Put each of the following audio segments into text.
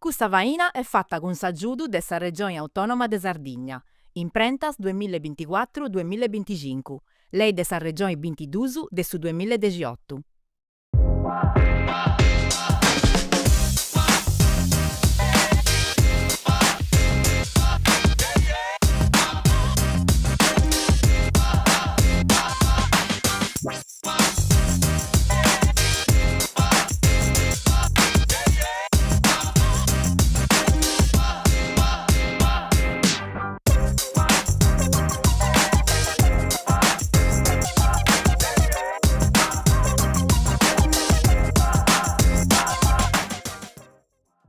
Custa faina est fata cun s'agiudu de sa Regioni Autònoma de Sardigna, Imprentas duemilla e binticuatru duemilla e binticincu, Lei de sa Regioni bintidus de su duemilla e dexiotu.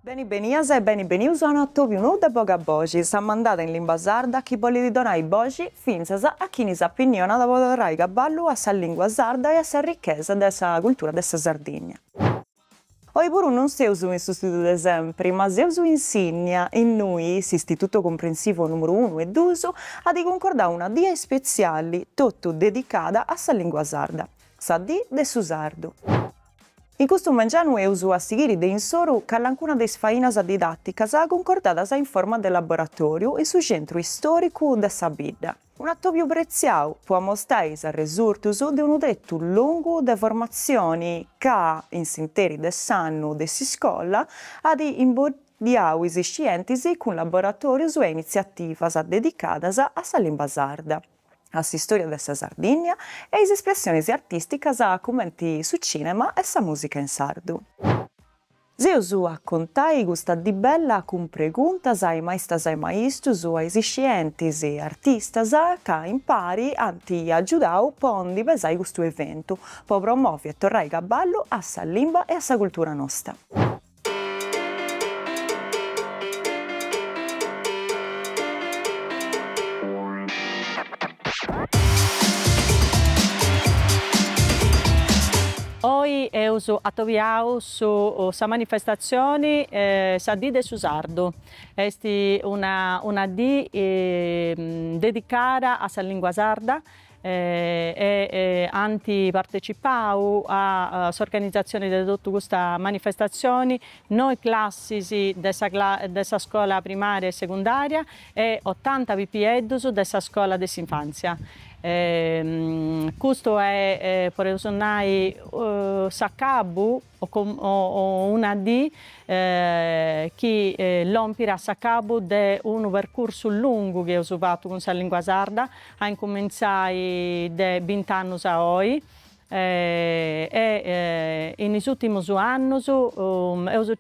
Beni benias e beni benius a un'atobiu nou de Bogaboxi, sa mandada in limba sarda chi bolit donai boxi fintzas a chini s'apinionat po torrai caballu a sa lingua sarda e a sa richesa de sa cultura de sa Sardigna. Oi puru non seus in su studiu de sempri, ma seus in Sinnia, innui s'Istituto Comprensivo Numuru unu e dus at cuncordau una dia ispetziali totu dedicada a sa lingua sarda, sa Dì de su Sardu. In custu mengianu eus a sighiri de insoru calancuna de is fainas didàticas cuncordadas in forma de laboratòriu in su centru istòricu de sa bidda. Un'atòbiu pretziau po amostai is arresurtus de unu tretu longu de formatzioni ca, in s'interi de s'annu de s'iscola, at imboddiau is scientis cun laboratòrius e initziativas dedicadas a sa limba sarda, a s'istòria de sa Sardìnnia e is espressionis artìsticas cumenti su cìnema e sa mùsica in sardu. S'eus a contai custa dì bella cun preguntas a is maistas e maistus, a is scientis e artistas ca impari ant agiudau po ndi pesai custu eventu, po promovi e torrai caballu a sa limba e a sa cultura nosta. Oi eus atobiau su sa manifestatzioni Sa dì de su sardu. Est una una dì dedicada a sa lingua sarda e ant partecipau a s'organizatzioni de totu custa manifestatzioni noi classis de sa de sa scola primaria e segundaria e otanta pipieddus de sa scola de s'infantzia. Custu est, podeus nai, s'acabu o una dì chi lompit a s'acabu de unu percursu lungu chi eus fatu cun sa lingua sarda, a incumentzai de bint'annus a oi e in is ùrtimus annus eus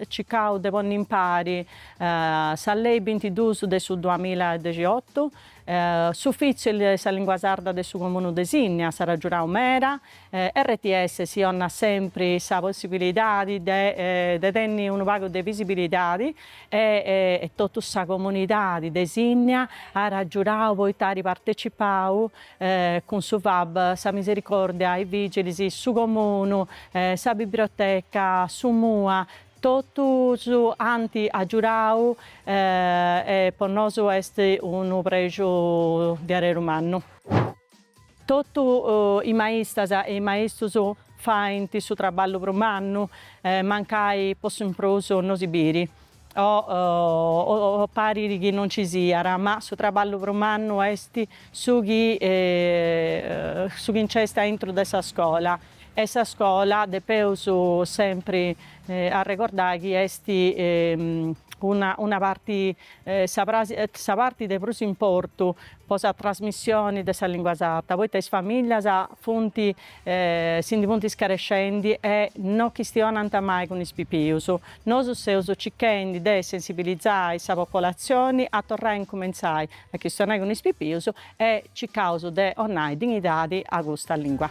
circau de ponni impari sa lei bintidus de su duamilla e dexiotu, S'Ufìtziu de sa Lìngua Sarda de su Comunu de Sinnia s'at agiudau meda, RTS si 'onat sempri sa possibilidadi de de tenni unu pagu de visibilidadi e totu sa comunidadi de Sinnia at agiudau poita at partecipau cun su FAB, sa Misericordia, is vigilis, su Comunu, sa bibrioteca, su MUA, Totus ant agiudau e po nosu est unu prexu diareru mannu. Totu is maistas e is maistus faint su traballu prus mannu, mancai po su prus no si biri o parit chi non nci siat, ma su traballu prus mannu est su chi su chi nc'est aintru de sa scola E sa scola depeus sempri arregordai chi est una una parti sa sa parti de prus importu po sa trasmissioni de sa lingua sarda, poita is familias funt si ndi funt scarescendi e no chistionant mai cun is pipius. Nosu seus circhendi de sensibilizai sa popolatzioni a torrai a incumentzai a chistionai cun is pipius e circaus de 'onai dignidadi a custa lingua.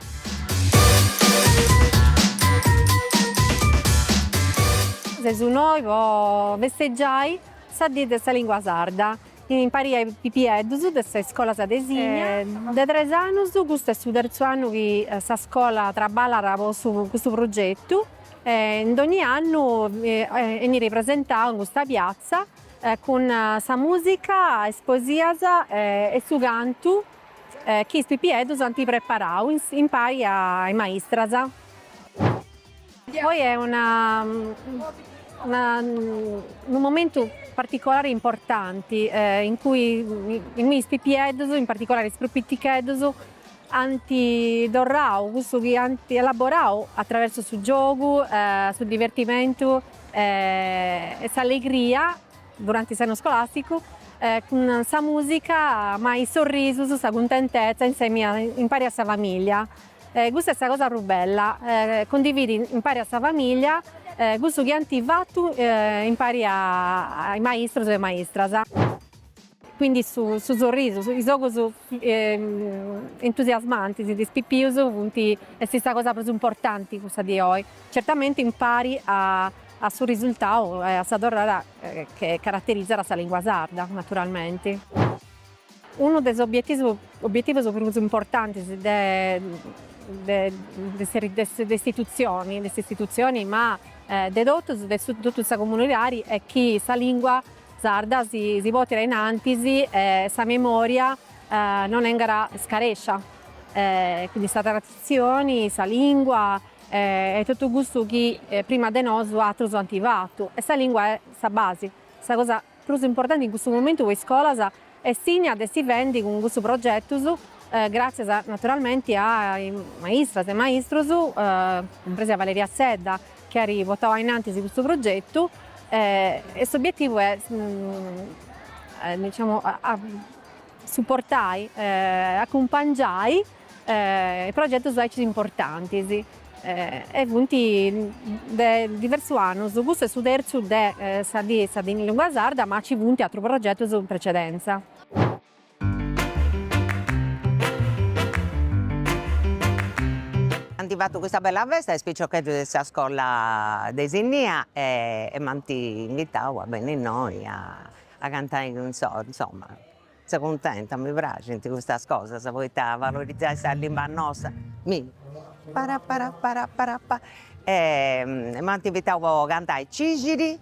Seus innoi po festeggiai sa dì de sa lingua sarda impari a is pipieddus de sa iscola de Sinnia. De tres annus, custu est su terzu annu chi sa scola traballat po custu progetu e in dogni annu 'enit presentau in custa piatza Cun sa mùsica, is poesias e su cantu chi is pipieddus ant preparau impari a is maistras. Oi est una. Unu momentu particolari importanti in cui innui is pipieddus, in particolari is prus piticheddus, ant torrau cussu chi ant elaborau atraversu su giogu, su divertimentu e s'allegria duranti s'annu scolasticu cun sa musica ma is sorrisus, sa cuntentezza insemi impari a sa familia. Custa est sa cosa prus bella, cundividi impari a sa familia cussu chi ant fatu impari a is maistrus e maistras. Quindi su su sorrisu, is ogus entusiasmantis de is pipius funt, est sa cosa prus importanti cussa di oi, certamenti impari a a su risultau e a sa torrada che caraterizat sa lingua sarda, naturalmenti. Unu de is obietivus obietivus prus importantis de de de s'istitutzioni de s'istitutzioni ma de totus de totu sa comunidadi est chi sa lingua sarda si si portit a innantis e sa memoria non 'engat scarescia, quindi sa traditzioni, sa lingua e totu cussu chi prima de nosu atrus ant fatu e sa lingua est sa basi, sa cosa prus importanti in custu momentu po is scolas e Sinnia dd'est fendi cun custus progetus gràtzias naturalmenti a is maistras e maistrus, cumpresa Valeria Sedda chi at portau a innantis custu progetu e s'obietivu est diciamo a suportai, acumpangiai progetus aici importantis e funt de diversus annus, custu est su terzu de sa dì sa lingua sarda ma ci funt atrus progetus in precedenza. Ant fatu custa bella festa is piciocheddus de sa scola de Sinnia e m'ant invitau a benni innoi a cantai cun issoru, insoma Seu cuntenta, mi praxint custas cosas, poita valorizai sa limba nosta, mi paraparaparaparapa e m'ant invitau po cantai Cixiri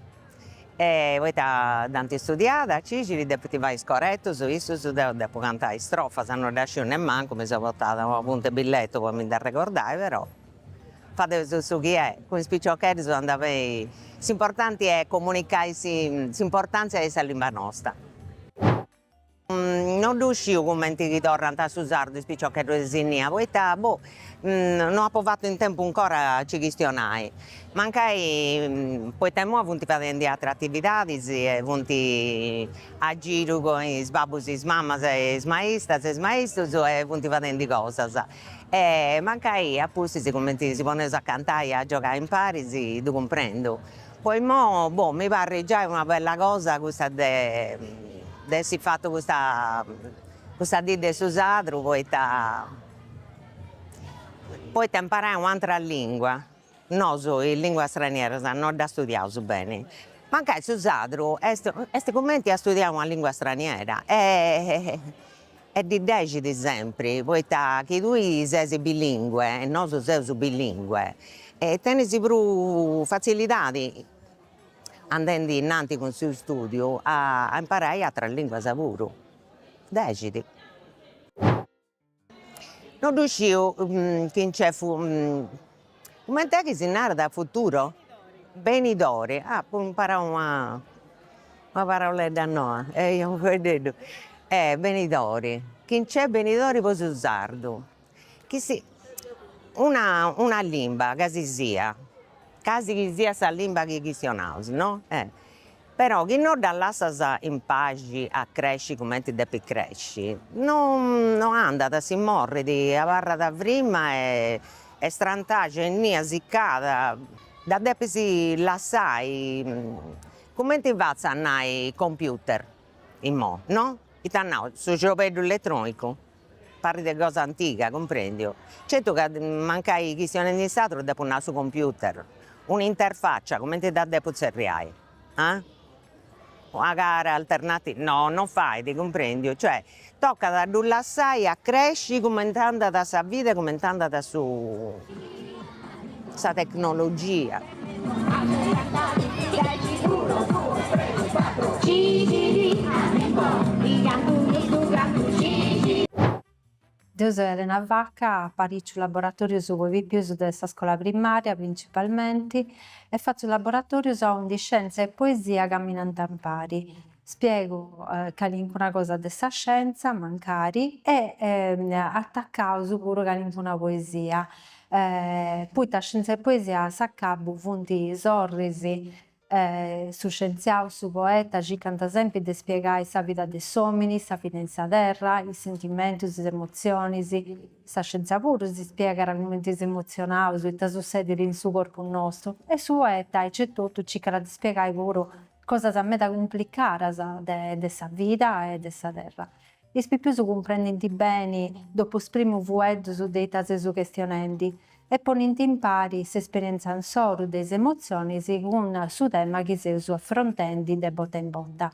e poita dd'ant studiada Cixiri, depint fai is coretus issus, deu depu cantai is strofas, no ddas sciu nemmancu, mi seu portada una punta 'e billetu po mi nd'arregordai, però fadeus su chi est, cun is piciocheddus andat beni, s'importanti est comunicai s'importantzia de sa limba nosta. No ddu sciu cumenti chi torrant a su sardu is piciocheddus de Sinnia, poita, boh, no apu fatu in tempu 'ncora a nci chistionai. Mancai, poita imoi funt fadendi ateras atividadis e funt a giru cun is babbus e is mamas e is maistas e is maistus e funt fadendi cosas. E mancai a pustis cumenti si poneus a cantai e a giogai imparis ddu cumprendu. Po imoi, boh, mi parrit giai una bella cosa custa de de essi fatu custa custa dì de su sadru poita poita imparai u'atera lingua, nosu is linguas stranieras no ddas studiaus beni, mancai su sadru est est cumenti a studiai una lingua straniera e e ddi dexit sempri, poita chi tui ses bilingue e nosu seus bilingue e tenis prus fatzilidadi andendi innanti cun su studiu a imparai ateras linguas puru, dexit. No ddu sciu chi nc'est cumenti est chi si narat futuro? Benidori, ah apu imparau una una parauledda noa, eia unu fueddeddu, benidori, chi nc'est benidori po su sardu, chi si una una limba casi sia, casi chi siat sa limba chi chistionaus, no, Però chi no dda lassas in paxi a cresci cumenti depit cresci, no no andat, si morrit, abarrat frima e est strantaxa innia siccada, dda depis lassai, cumenti fatzu a nai computer imoi, no? Ita nau, su ciobeddu eletronicu? Parrit cosa antiga, cumprendiu? Certu ca mancai chistionendi in sardu depu nai su computer, un'interfaccia, cumenti dda depu tzerriai? Ah? Una cara alternativa? No, non fait, cumprendiu? Cioè, tocat a ddu lassai a cresci cumenti andat sa vida e cumenti andat su sa tecnologia. Deu seu Elena Vacca, apariciu laboratorius po i pipius de sa scola primaria principalmenti e fatzu laboratorius aundi scienza e poesia camminant impari. Spiegu calincuna cosa de sa scienza, mancari, e atacaus puru calincuna poesia, poita scienza e poesia a s'acabu funt sorris Su scientziau, su poeta circant sempri de spiegai sa vida de s'omini, sa vida in sa terra, is sentimentus, is emotzionis. Sa scientzia puru si spiegat cumenti seus emotzionaus, ita sussedit in su corpus nostu e su poeta aici etotu circat de spiegai puru cosas meda cumplicadas de sa vida e de sa terra. Is pipius cumprendint beni dopu is primus fueddus de ita seus chistionendi e ponint impari s'esperienza insoru de is emotzionis cun su tema chi seus afrontendi de borta in borta.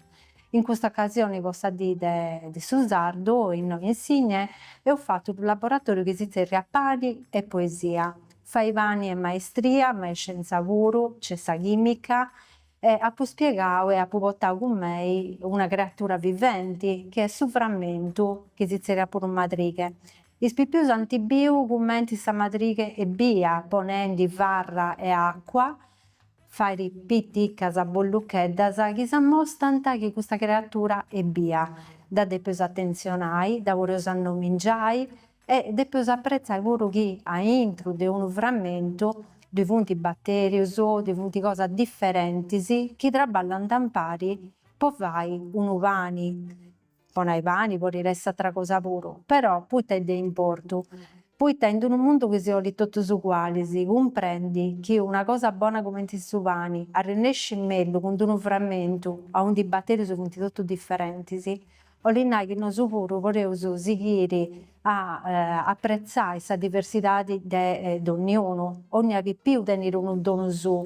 In custa ocasioni po sa dì de su sardu, innoi in Sìnnia, eus fatu unu laboratoriu chi si zerriat Pani e poesia. Fai pani est maestria, ma est scienza puru, nc'est sa chimica, E apu spiegau e apu portau cun mei una creatura viventi, chi est su frammentu, chi si zerriat puru madrighe. Is pipius ant biu cumenti sa madrighe est bia, ponendi farra e acua, fait piticas bollucheddas chi s'ammostant chi custa creatura est bia. Dda depeus atentzionai, dda podeus annomingiai E depeus apretzai puru chi aintru de unu frammentu ddui funt baterius, ddui funt cosas diferentis chi traballant impari po fai unu pani, po nai pani podit essi atra cosa puru, però poita est de importu? Poita in d'unu mundu chi si 'olit totus ugualis, cumprendi chi una cosa bona cumenti su pani arrennescit mellus cun d'unu frammentu aundi is baterius funt totus diferentis, 'Olit nai chi nosu puru podeus sighiri a apretzai sa diversidadi de donniunu. Onnia pipiu tenit unu donu suu,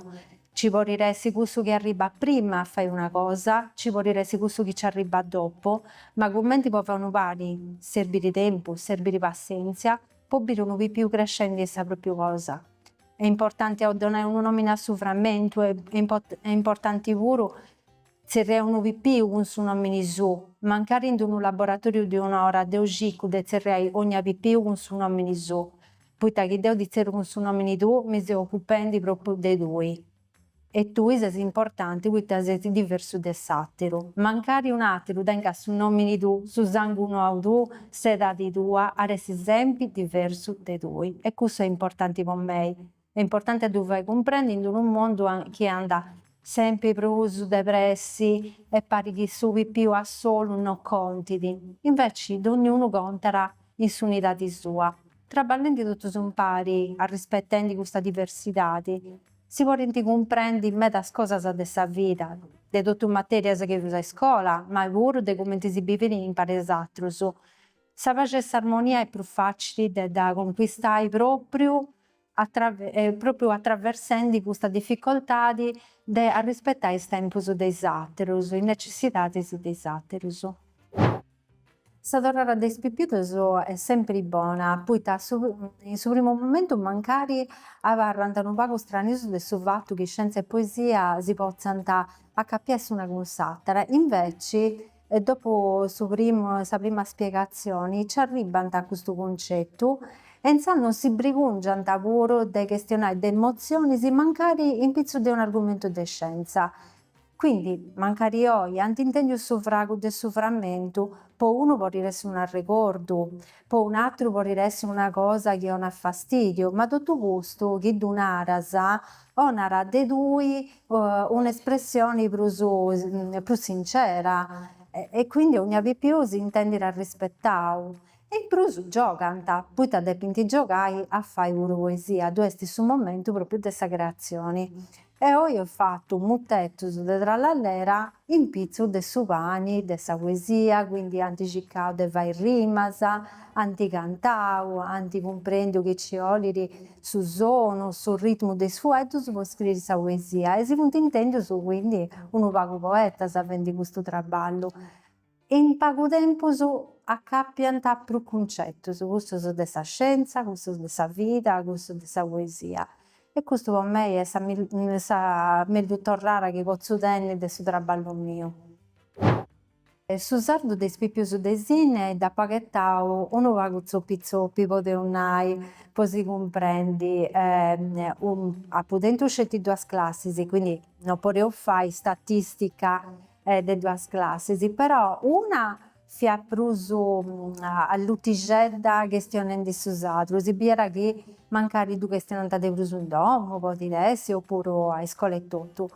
nci podit essi cussu chi arribat prima a fai una cosa, nci podit essi cussu chi nci arribat dopu, ma cumenti po fai unu pani serbit tempus, serbit passentzia, po biri unu pipiu crescendi est sa propriu cosa. Est importanti a donai unu nomini a su frammentu, est importanti puru Tzerriai unu pipiu cun su nomini suu, mancari in unu laboratoriu de un'ora deu circu de tzerriai ogna pipiu cun su nomini suu, poita chi deu ti tzerriu cun su nomini tuu mi seu ocupendi propriu de tui e tui ses importanti poita ses diversu de s'ateru. Mancari un'ateru tengat su nomini tuu, su sangunau tuu, s'edadi tua, at essi sempri diversu de tui e cussu est importanti po mei. Est importanti a ddu fai cumprendi in unu mundu chi andat sempri prus de pressi e parit chi su pipiu a solu no contit, inveci donniunu contat in s'unidadi sua. Traballendi totus impari, arrispetendi custa diversidadi, si podint cumprendi medas cosas de sa vida, de totu is materias chi feus a iscola, ma puru de cumenti si bivit impari a is atrus. Sa paxi e s'armonia est prus facili de dda conquistai propriu propriu atraversendi custa dificoltadi de arrispetai is tempus de is aterus, is necessidadis de is aterus. Sa torrada de is pipius est sempri bona, poita in su primu momentu mancari abarrant unu pagu stranius de su fatu chi scienza e poesia si potzant acapiai s'una cun s'atera, inveci E dopu su primu sa prima spiegatzioni nci arribant a custu cuncetu e intzandus non si brigungiant puru de chistionai de emotzionis mancari in pitzus de un'argumentu de scientza. Quindi, mancari oi ant intendiu su fragu de su frammentu, po unu podit essi un'arregordu, po un'aturu podit essi una cosa chi 'onat fastidiu, ma totu custu chi ddu naras 'onat de tui un'espressioni prus prus sincera e quindi ogna pipiu si intendit arrispetau e in prus giogant, poita depint giogai a fai puru poesia, ddu est su momentu propriu de sa creatzioni. E oi eus fatu mutetus de trallallera in pitzus de su pani, de sa poesia, quindi ant circau de fai rimas, ant cantau, ant cumprendiu chi ci 'olit su sonu, su ritmu de is fueddus po scriri sa poesia e si funt intendius quindi unu pagu poetas fendi custu traballu. In pagu tempus acapiant prus cuncetus, cussus de sa scienza, cussus de sa vida, cussus de sa poesia. E custu po mei est sa sa mellus torrada chi potzu tenni de su traballu miu. Su sardu de is pipius de Sìnnia dd'apu agatau unu pagu tzopi tzopi, podeus nai, po si cumprendi. Apu tentu sceti duas classis, quindi non podeus fai statistica de duas classis, però una fiat prus allutixedda chistionendi su sardu, si biiat chi mancari ddu chistionant de prus in domu, podit essi, opuru a iscola etotu.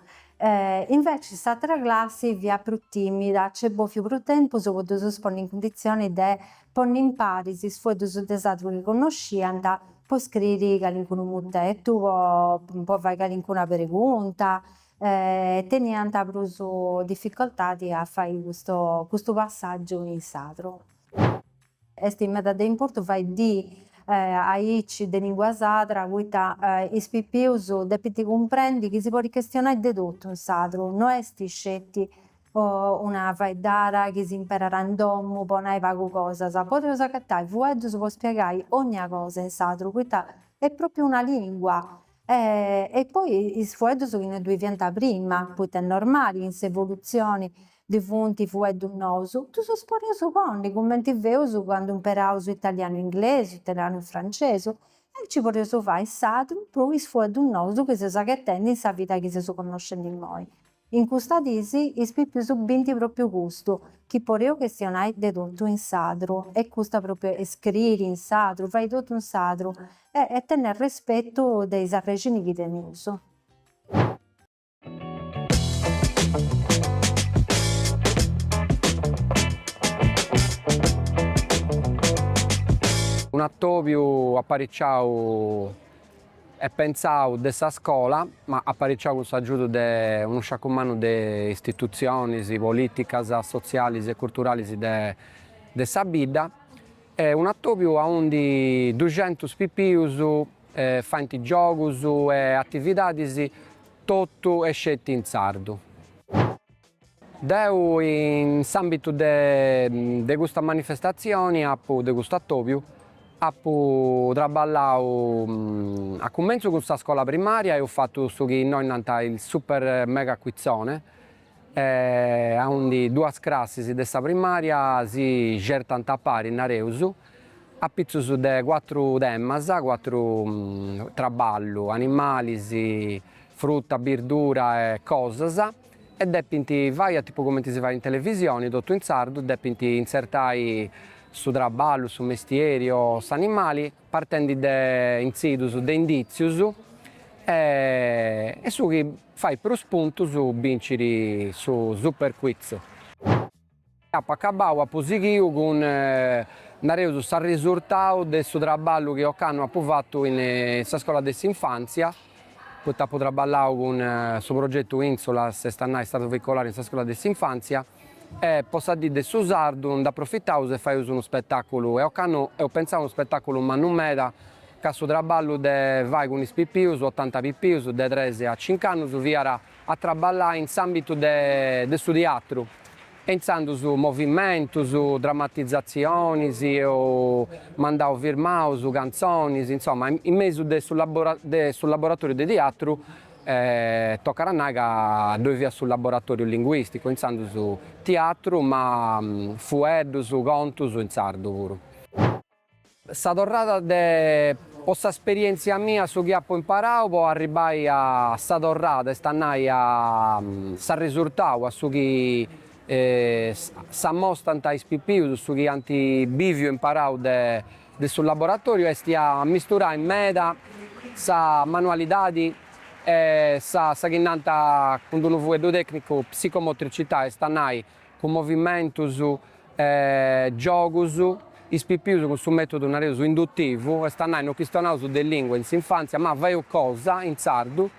Invecias s'atera classi fiat prus timida, nc'est bofiu prus tempus po ddus ponni in cunditzioni de ponni imparis is fueddus de sardu chi connosciant po scriri calincunu mutetu, po fai calincuna pregunta, teniant prus dificoltadi a fai custu passaggiu in sardu. Est meda de importu fai dì aici de lingua sadra poita is pipius depint cumprendi chi si podit chistionai de totu in sadru, no est sceti una faeddada chi si imperat in domu po nai pagu cosas, podeus agatai fueddus po spiegai ogna cosa in sadru poita est propriu una lingua e poi is fueddus chi no ddui fiant prima, poita est normali in s'evolutzioni Ddi funt fueddus nous, ddus podeus ponni cumenti feus candu imperaus italianu inglesu, italianu francesu, aici podeus fai sardu prus is fueddus nous chi seus agatendi in sa vida chi seus connoscendi immoi. In custa dis is pipius bint propriu custu, chi podeus chistionai de totu in sardu e custa propriu scriri in sardu, fai totu in sardu e tenni arrespetu de is arrexinis chi teneus. Un'atobiu apariciau e pentzau de sa scola, ma apariciau cun s'agiudu de unu sciacu mannu de istitutzionis politicas, sotzialis e curturalis de sa bidda, e un'atobiu aundi duxentus pipius faint giogus e atividadis totu e sceti in sardu. Deu in s'ambitu de de custa manifestatzioni apu de custu atobiu apu traballau a cumentzu cun sa scola primaria eus fatu su chi innoi nant il super mega quizzone aundi duas crassis de sa primaria si certant a pari nareus apitzus de cuatru temas, cuatru traballu, animalis, fruta, birdura e cosas e depint fai a tipu cumenti si fait in televisioni, totu in sardu, depint intzertai su traballu, su mestieri o s'animali partendi de intzidus, de inditzius e su chi fait prus puntus bincit su super quiz. Apu acabau, apu sighiu cun, nareus, s'arrisurtau de su traballu chi ocannu apu fatu in sa scola de s'infantzia, poita apu traballau cun su progetu Insulas, est a nai sardu veicolari in sa scola de s'infantzia, e po sa dì de su sardu nd'aprofitaus e faeus unu spetaculu e ocannu eus pentzau unu spetaculu mannu meda ca su traballu de fai cun is pipius, otanta pipius de tres a cinc'annus, fiat a traballai in s'ambitu de su tiatru e intzandus movimentus, dramatizatzionis, eus mandau filmaus, cantzonis, insoma in mesu de su de su laboratoriu de tiatru tocat a nai ca ddoi fiat su laboratoriu linguisticu, intzandus tiatru ma fueddus, contus in sardu puru. Sa torrada de po sa sperientzia mia su chi apu imparau po arribbai a sa torrada, est a nai a s'arrisurtau, a su chi s'amostant is pipius, su chi ant biviu e imparau de de su laboratoriu est a amisturai meda sa manualidadi e sa sa chi nant cun d'unu fueddu tecnicu psicomotricità, est a nai cun movimentus e giogus, is pipius cun su metodu nareus indutivu, est a nai no chistionaus de lingua in s'infantzia ma faeus cosa in sardu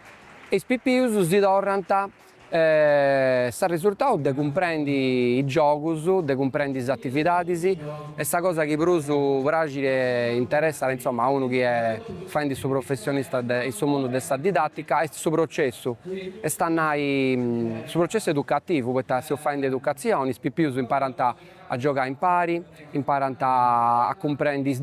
e is pipius si torrant S'arrisurtau de cumprendi is giogus, de cumprendi is atividadis e sa cosa chi prus praxit e interessat insoma a unu chi est faendi su professionista in su mundu de sa didatica est su processu, est a nai su processu educativu, poita seus faendi educatzioni, is pipius imparant a giogai impari, imparant a cumprendi is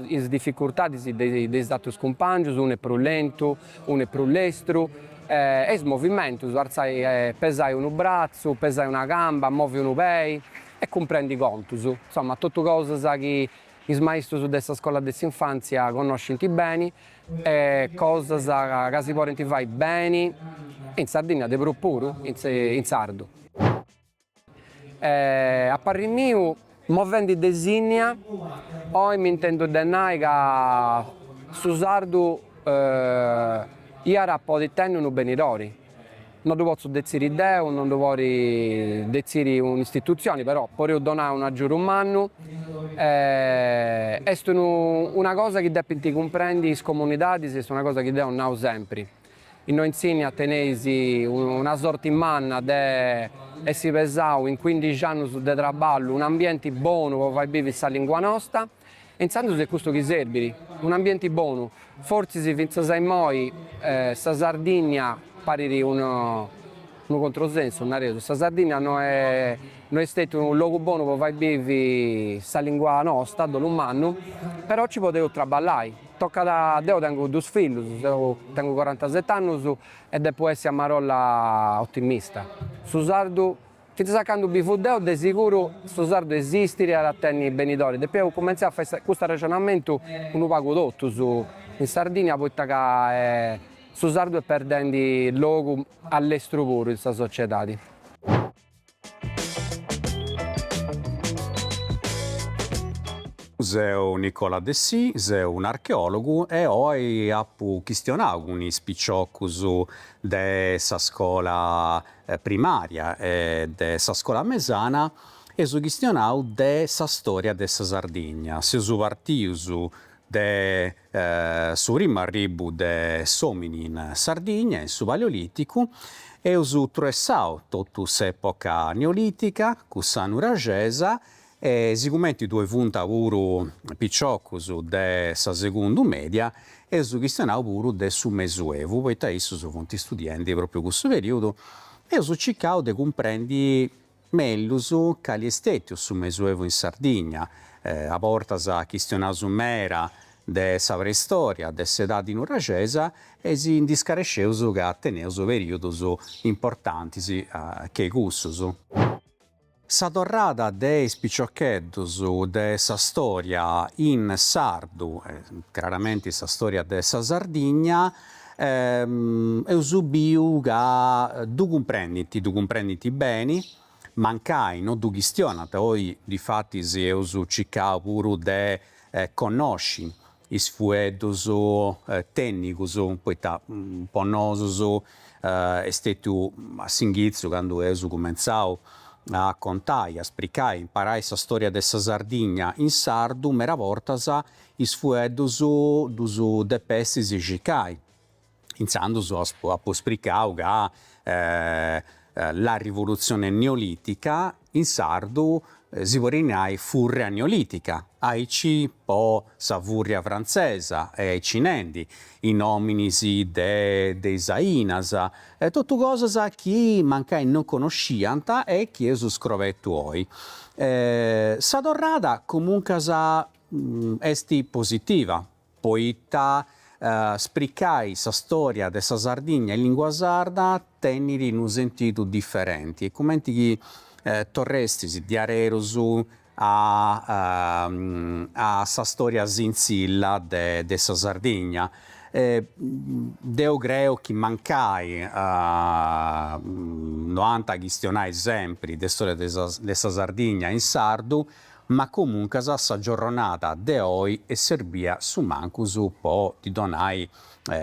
is dificurtadis de is atrus cumpangius, unu est prus lentu, unu est prus lestru. E is movimentus, artzai pesai unu bratzu, pesai una camba, movi unu pei e cumprendi contus, insoma totu cosas chi is maistus de sa scola de s'infantzia connoscint beni e cosas ca si podint fai beni in Sardigna de prus puru in sardu. A parri miu, movendi de Sinnia, oi m'intendu de nai ca su sardu iat a podi tenni unu benidori. No ddu potzu detziri deu, non ddu podit detziri un'istitutzioni, però podeus donai unu agiudu mannu. Est una cosa chi depint cumprendi is comunidadis, est una cosa chi deu nau sempri. Innoi in Sinnia teneis una sorti manna de essi pesau in cuindixi annus de traballu un'ambienti bonu po fai bivi sa lingua nosta e intzandus est custu chi serbit, un'ambienti bonu. Fortzis fintzas a immoi sa Sardigna parit unu controsensu, nareus, sa Sardigna no est no est stetiu unu logu bonu po fai bivi sa lingua nosta, a dolu mannu, però ci podeus traballai. Tocat, deu tengu dus fillus, seu, tengu corantaset'annus e depu essi a marolla otimista. Su sardu, fintzas a candu bivu deu, de siguru su sardu esistit e at a tenni benidori. Depeus cumentzai a fai custu arrexonamentu unu pagu totus in Sardigna poita ca su sardu est perdendi logu a lestru puru in sa sociedadi. Seu Nicola Dessì, seu un'archeòlogu e oi apu chistionau cun is piciocus de sa scola primària e de sa scola mesana, eus chistionau de sa storia de sa Sardigna, seus partius de su primu arribu de s'omini in Sardigna, in su Paleoliticu, eus truessau totu s'epoca neolitica, cussa nuraxesa, e sigumenti ddoi funt puru piciocus de sa segundu media, eus chistionau puru de su Mesuevu, poita issus funt studiendi propriu cussu periodu, eus circau de cumprendi Mellus cali est stètiu su Mesuevu in Sardigna, a bortas chistionaus meda de sa preistoria, de s'edadi nuraxesa e si ndi scaresceus ca teneus perìodus importantis che cussus. Sa torrada de is piciocheddus de sa storia in sardu, craramenti sa storia de sa Sardigna, Eus biu ca ddu cumprendint, ddu cumprendint beni, mancai no ddu chistionant, oi difatis eus circau puru de connosci is fueddus tènnicus, poita po nosus est stetiu a s'inghitzu candu eus cumentzau a contai, a spricai, a imparai sa storia de sa Sardigna in sardu, meda bortas Is fueddus ddus depestis circai. Intzandus apu spricau ca la rivoluzione neolitica in sardu si podit nai furria neolitica, aici po sa furria frantzesa e aici nendi, i nominis de de is ainas, totu cosas chi mancai non connosciant e chi eus scrobetu oi. Sa torrada comuncas est positiva, poita spricai sa storia de sa Sardigna in lingua sarda tenit unu sentidu diferenti, est cumenti chi torrestis diarerus a a sa storia sintzilla de de sa Sardigna. Deu creu chi mancai no ant a chistionai sempri de storia de sa de sa Sardigna in sardu, ma comuncas sa giorronada de oi est serbia su mancus po ddi donai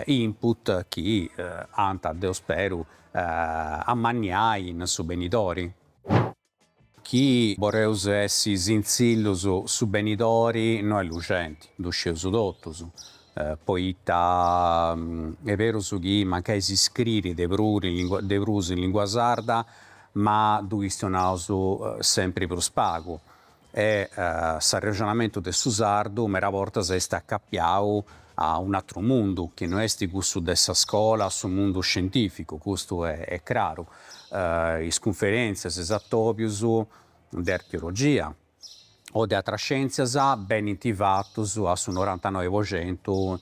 input chi ant, deu speru, amanniai in su benidori. Chi boreus essi sintzillus su benidori no est luxenti, ddu scieus totus, poita est berus chi mancai si scririt de de prus in lingua sarda, ma ddu chistionaus sempri prus pagu e s'arrexonamentu de su sardu meda bortas est acapiau a un'atru mundu chi no est cussu de sa scola, su mundu scientificu, custu est craru, is cunferentzias, is atobius de archeologia o de atras scientzias benint fatus a su norantanoi po centu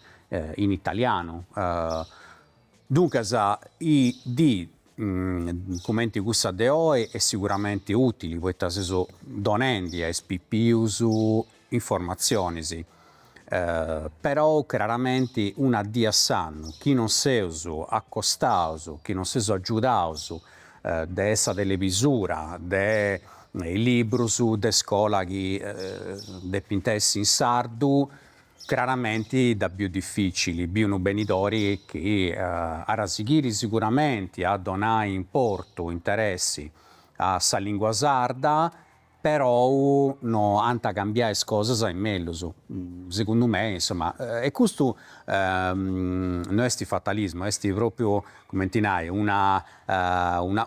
in italianu. Duncas is diis cumenti cussa de oi est siguramenti utili poita seus donendi a is pipius informatzionis, perou craramenti una dì a s'annu chi non seus acostaus, chi non seus agiudaus de sa televisura, de is librus de scola chi depint essi in sardu, Craramenti dda biu dificili, biu unu benidori chi at a sighiri siguramenti a donai importu, interessi a sa lingua sarda, perou no ant a cambiai is cosas in mellus, segundu mei, insoma, e custu no est fatalismu, est propriu, cumenti nai, una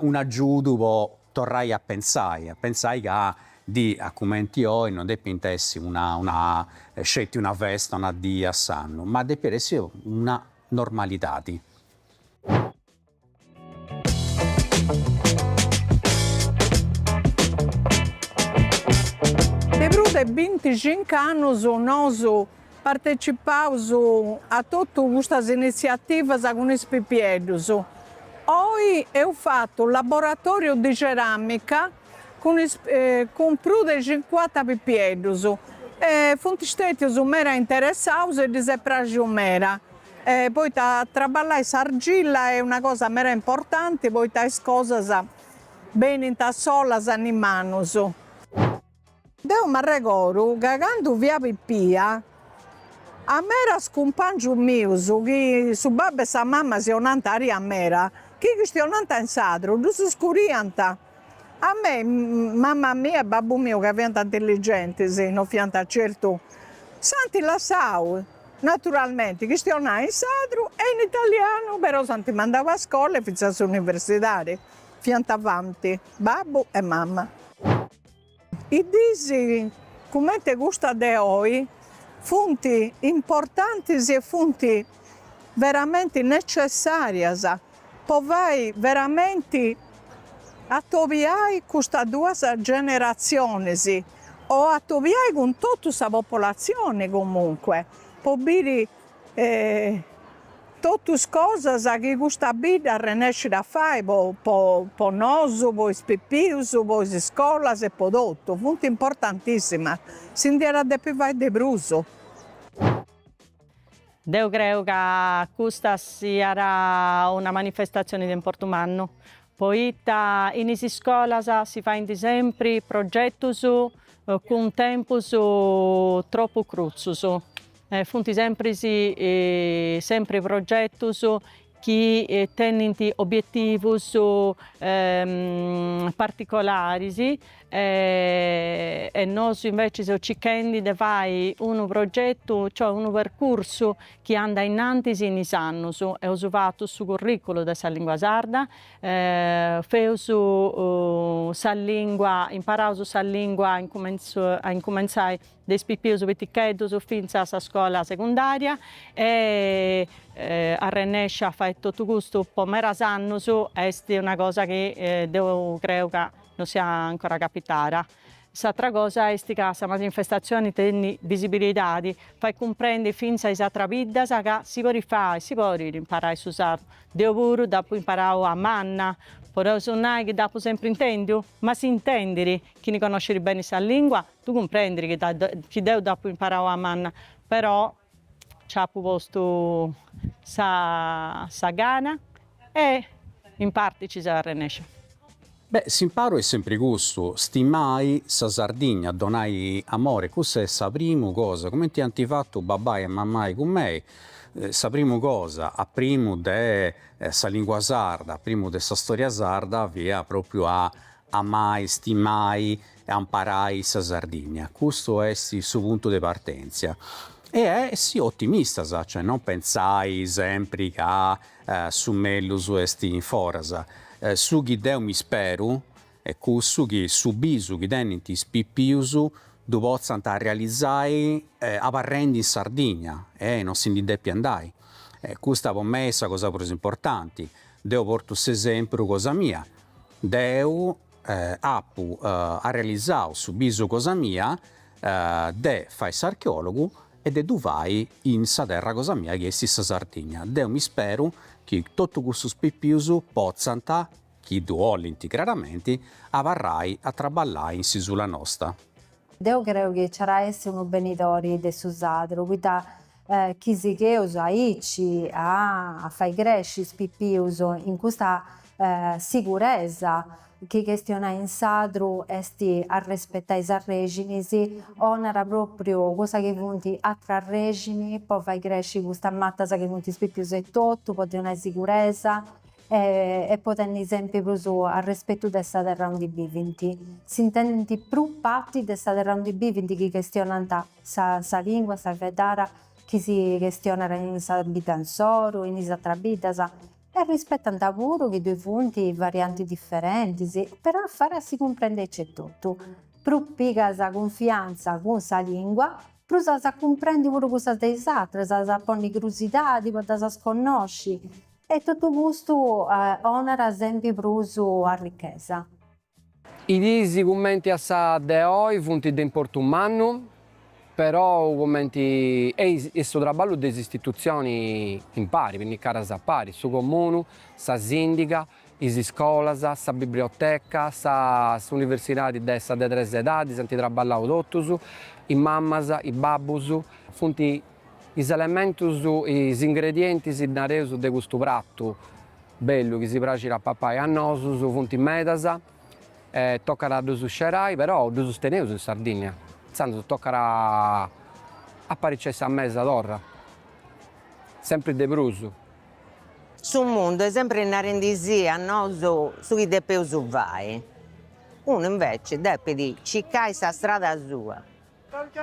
un'agiudu po torrai a pentzai, a pentzai ca diis a cumenti oi non depint essi una una sceti una festa, una dì a s'annu, ma depit essi una normalidadi. De prus de bintixincu annus nosu Partecipaus a totu custas initziativas cun is pipieddus. Oi eus fatu laboratoriu di ceramica cun is cun prus de cincuanta pipieddus e funt stetius mera interessaus e ddis est praxiu mera, poita a traballai s'argilla est una cosa mera importanti poita is cosas benint a solas in is manus. Deu m'arregoru ca candu fia pipia, a meras cumpangius mius chi su babbu e sa mama si 'onant aria mera, chi chistionant in sadru, ddus scuriant. A mei, mama mia e babbu miu ca fiant intelligentis, no fiant certu, s'ant lassau naturalmenti chistionai in sadru e in italianu, però s'ant mandau a scola e fintzas a s'universidadi, fiant avanti, babbu e mama. Is diis cumenti custa de oi funt importantis e funt veramenti necessarias po fai veramenti atobiai custas duas generatzionis o atobiai cun totu sa popolatzioni comunque po biri Totu is cosas chi custa bidda arrennescit a fai po po nosu, po is pipius, po is iscolas e po totu, funt importantissimas, si ndi iat a depi fai de prus. Deu creu ca custa siat una manifestatzioni de importu mannu, poita in is iscolas si faint sempri progetus cun tempus tropu crutzus Funt sempri sempri progetus chi tenint obietivus particolaris e nosu invecias seus circhendi de fai unu progetu, cioè unu percursu chi andat ainnantis in is annus. Eus fatu su curriculu de sa lingua sarda, feus sa lingua, imparaus sa lingua a incumentzai de is pipius piticheddus fintzas a sa scola segundària e arrennesci a fai totu custu po medas annus est una cosa chi deu creu ca no siat ancora capitada. S'atra cosa est ca sa manifestatzioni tenit visibilidadi, fait cumprendi fintzas a is atras biddas ca si podit fai, si podit imparai su sardu. Deu puru dd'apu imparau a manna, podeus nai chi dd'apu sempri intendiu, ma si intendit, chini connoscit beni sa lingua Ddu cumprendit chi deu dd'apu imparau a manna, però nci apu postu sa sa gana e in parti ci seu arrennescia. Beh, s'imparu est sempri custu, stimai sa Sardigna, donai amori, cussa est sa primu cosa, cumenti ant fatu babbai e mammai cun mei, sa primu cosa, a primu de sa lingua sarda, a primu de sa storia sarda, fiat propriu a amai, stimai e amparai sa Sardigna, custu est su puntu de partèntzia. E essi otimistas, cioè non pentzai sempri ca su mellus est in foras. Su chi deu mi speru est cussu chi su bisu chi tenint is pipius ddu potzant realizai abarrendi in Sardigna e non si ndi depi andai. Custa po mei est sa cosa prus importanti. Deu portu s'esempru cosa mia, Deu apu arrealizau su bisu cosa mia de fai s'archeologu e de ddu fai in sa terra cosa mia chi est sa Sardigna. Deu mi speru chi totu cussus pipius potzant, chi ddu 'olint craramenti, abarrai a traballai in s'isula nosta. Deu creu chi nci at a essi unu benidori de su sadru, poita chi sigheus aici a fai cresci is pipius in custa siguresa chi chistionai in sadru est arrespetai is arrexinis, 'onat propriu cussa chi funt atras arrexini po fai cresci custas matas chi funt is pipius etotu, po ddi 'onai siguresa e po tenni sempri prus arrespetu de sa terra aundi bivint. S'intendint prus parti de sa terra aundi bivint chi chistionant sa sa lingua, sa fueddada chi si chistionat in sa bidda insoru, in is atras biddas e rispetant puru chi ddui funt variantis diferentis, però fait a si cumprendi aici etotu. Prus pigas cunfiantza cun sa lingua, prus as a cumprendi puru cussas de is atras, as a ponni crusidadi po ddas connosci E totu custu 'onat sempri prus arrichesa. Is diis cumenti a sa de oi funt de importu mannu, perou cumenti e su traballu de is istitutzionis impari, pinnicadas a pari, su comunu, sa sindiga, is iscolas, sa biblioteca, sa s'universidadi de sa de tres edadis, ant traballau totus, is mamas, is babbus, funt Is elementus, is ingredientis, nareus, de custu pratu bellu chi si praxit a papai a nosus funt medas e tocat a ddus scerai, però ddus teneus in Sardinnia, intzandus tocat a apariciai sa mesa torra, sempri de prus. Su mundu est sempri narendisì a nosu su chi depeus fai, unu invece depit circai sa strada sua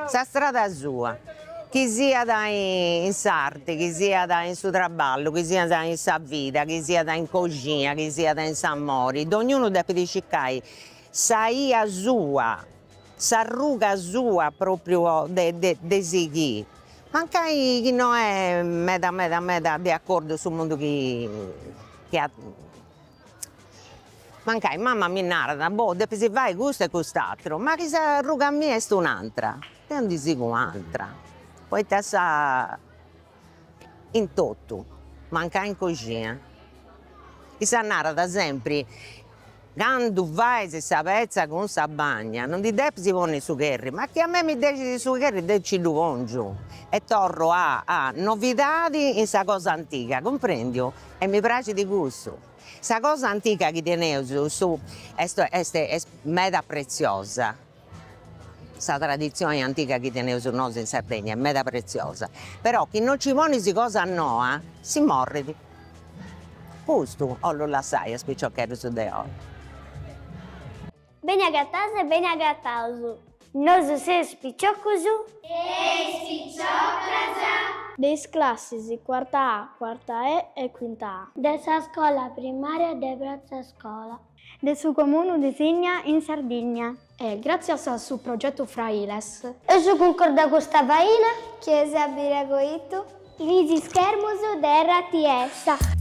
Sa strada sua, chi siat in s'arti, chi siat in su traballu, chi siat in sa vida, chi siat in coxina, chi siat in s'amori, dognunu depit circai sa 'ia sua, s'arruga sua propriu de de sighì, mancai chi no est meda meda meda de acordiu su mundu chi chi at Mancai mama mi narat, boh, depis fai custu e cust'atru, ma chi sa ruga mia est un'antra, deu ndi sigu un'antra, poita sa in totu, mancai in coxina. Issa narat sempri, candu fais sa petza cun sa bagna non ndi depis ponni su curry, ma chi a mei mi dexit su curry deu nci ddu pongiu e torru a a novidadi in sa cosa antiga, cumprendiu? E mi praxit cussu. Sa cosa antiga chi teneus su est est est meda pretziosa, sa traditzioni antiga chi teneus nosu in Sardegna est meda pretziosa, però chi non ci ponis cosa noa si morrit. Custu 'ollu lassai a is piciocheddus de oi. Beni agataus e beni agataus. Nosu seus piciocus. E is piciocas. De is classis cuarta A, cuarta E e cuinta A. De sa scola primaria de Pratza Scola. De su comunu de Sinnia in Sardigna. E gràtzias a su progetu Frailes. Eus cuncordau custa faina. Chi eis a biri acoitu. In is ischermus de RTS.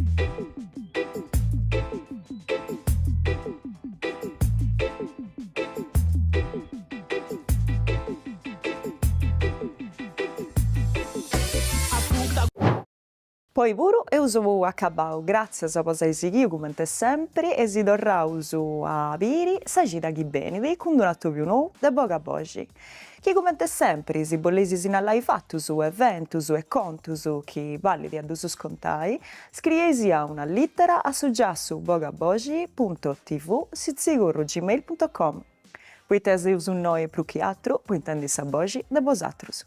Po oi puru eus acabau, gràtzias po s'ai sighiu cumenti sempri e si torraus a biri sa cida chi benit cun d'unu atobiu nou de Boga Boxi. Chi cumenti sempri si bolleis sinnalai fatus, eventus e contus chi ballit a ddus contai, scrieisì a una lìtera a su giassu bogaboxi punto tv sitzigurru gmail punto com, poita seus innoi prus chi atru po intendi sa boxi de bosatrus.